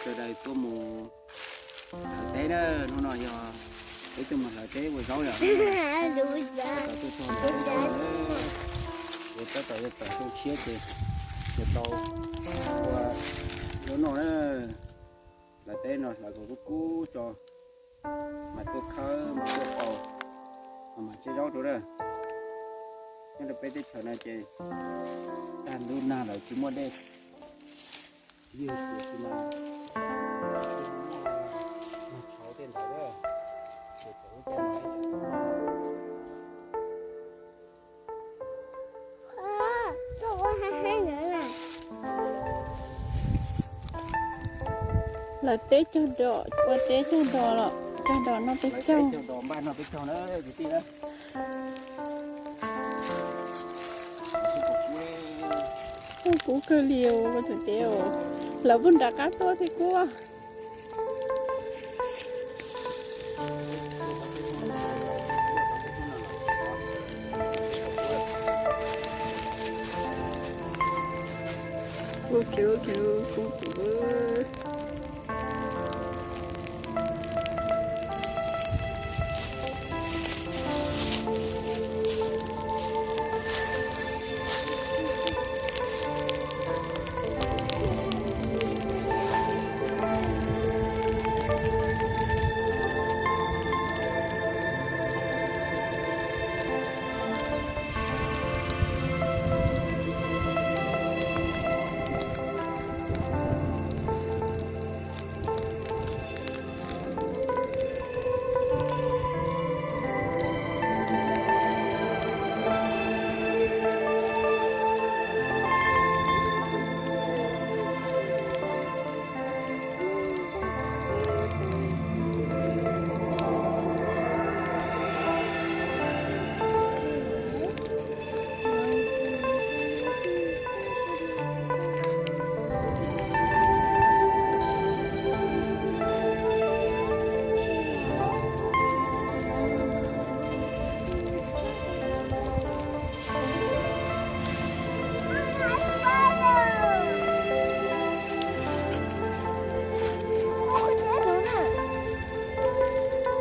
Sawv daws tuaj mus hlawv teb na, hnub no yog peb tuaj mus hlawv teb ua zaub yom. Tab tom tuaj txog ntawm zaub no, ces tab tom yuav tawm xyoo tshiab ces yuav tau ua zaub noj na. Hlawv teb no hlawv kom kub kub tso, mas tuaj khawb mas tuaj faus, mas mas tsiab zaub rau na. Nyob rau peb teb chaws no ces tag ntuj nag lawm tsis muaj dej, ywg tias tsis mas nag tshauv tej ntawd, ces txawm lub caij no ib tsam Lawv teb cog dos, ua teb cog dos los cog dos noj peb caug. Cog dos npaj noj peb caug na kwv tij na. Kub kawg li os, koj tseem teb os. Lawv puag nram qab tuaj thiab kub. Kub khiv, kub khiv, kub khiv.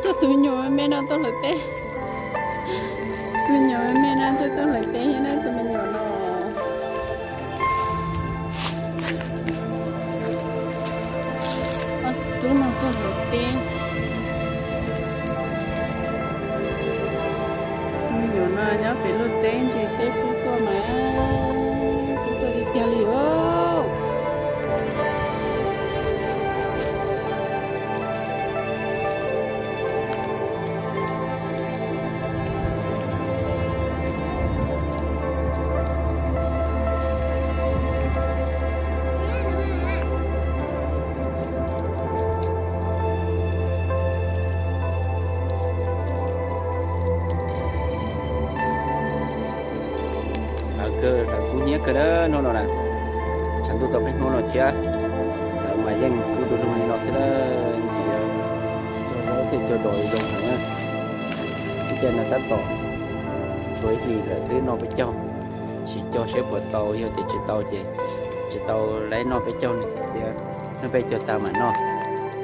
Coj tus me nyuam me me no tuaj hlawv teb. Tus me nyuam me me no coj tuaj hlawv teb thiab na, tus me nyuam no. Ob txiv tub no tuaj hlawv teb. Me nyuam no nyob pem luaj teb ntsis teb pub tuaj mas pub tuaj tiag tiag li os. Lawv kub hnyiab kawg na hnub no na, tshav ntuj tau peb hnub no thiab, lawv mas yeej kub du lug li no xwb na, ntxim cog zaub thiaj cog dos zoo heev na. Ib caij no tab tom tshuav ib hlis lawm xwb noj peb caug, sim cog seb puas tau, yog tias tsis tau ces tsis tau laib noj peb caug li thiab, noj peb caug tag mam noj,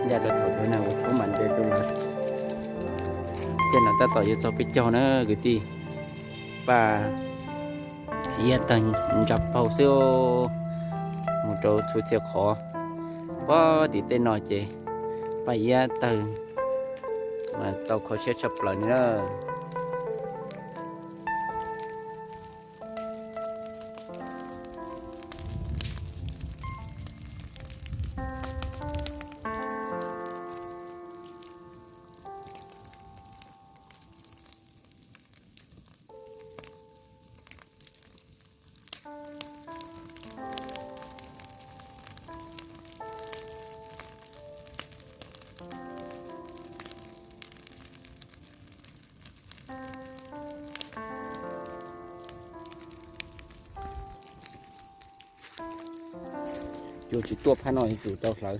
ncaj rau thaum twg nag ua tshoob mam nte rau lawv. Ib caij no tab tom yuav txog peb caug na kwv tij, paj iab tawg ntsa paug xwb, mus rau txhua txhia qhov. Pob tim tej no ces paj iab tawg mas tau kho siab tshaj plaws li na. Yuav tsis tuaj phab no yuav tsum tau hlawv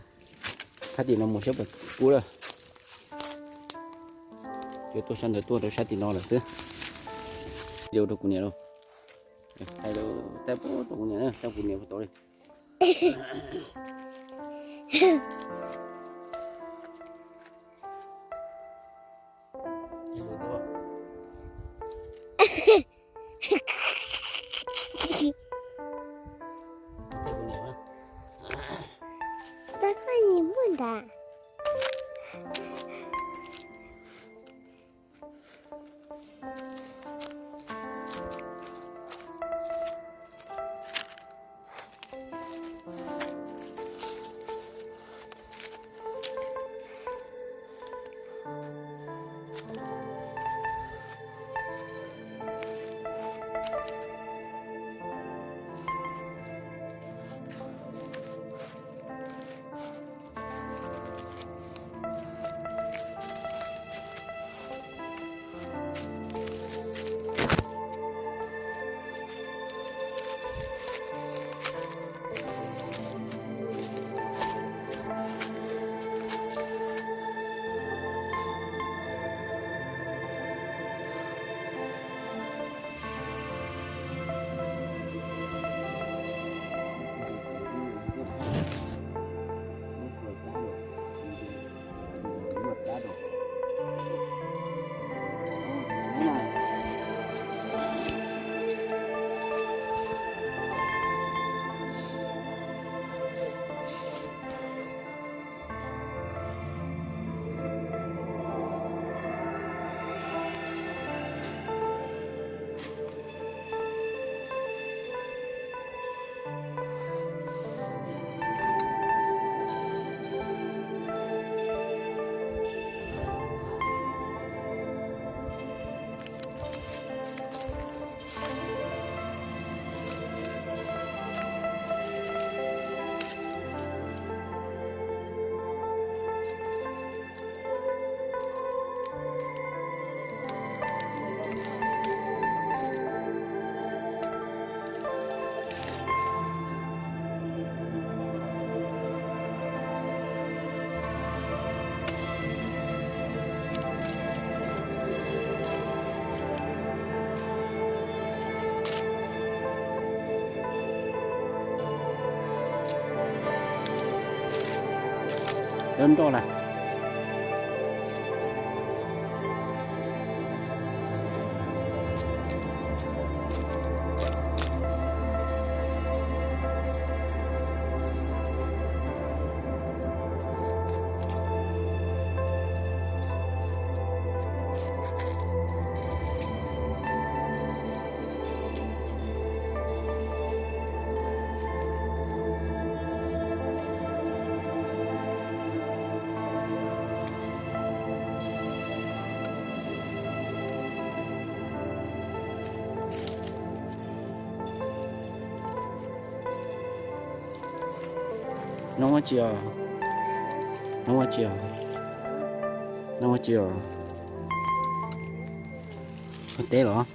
phab tim no mus saib puas kub lawm. Yuav tuaj sab ntawd tuaj rau sab tim no lawm xwb. Video rau kuv niam lauj. Hais rau kuv niam, rau kuv niam puas tau li. Tau koj yim muaj nrad. Dawb nroj lawm. Noj ua tsi os? Noj ua tsi os? Noj ua tsi os? Ua teb los?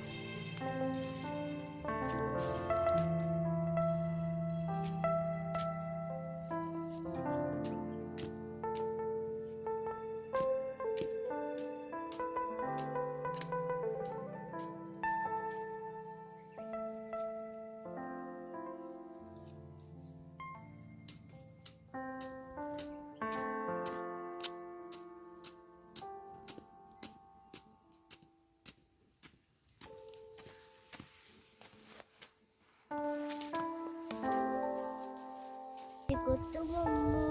Ces kuv twb muaj muaj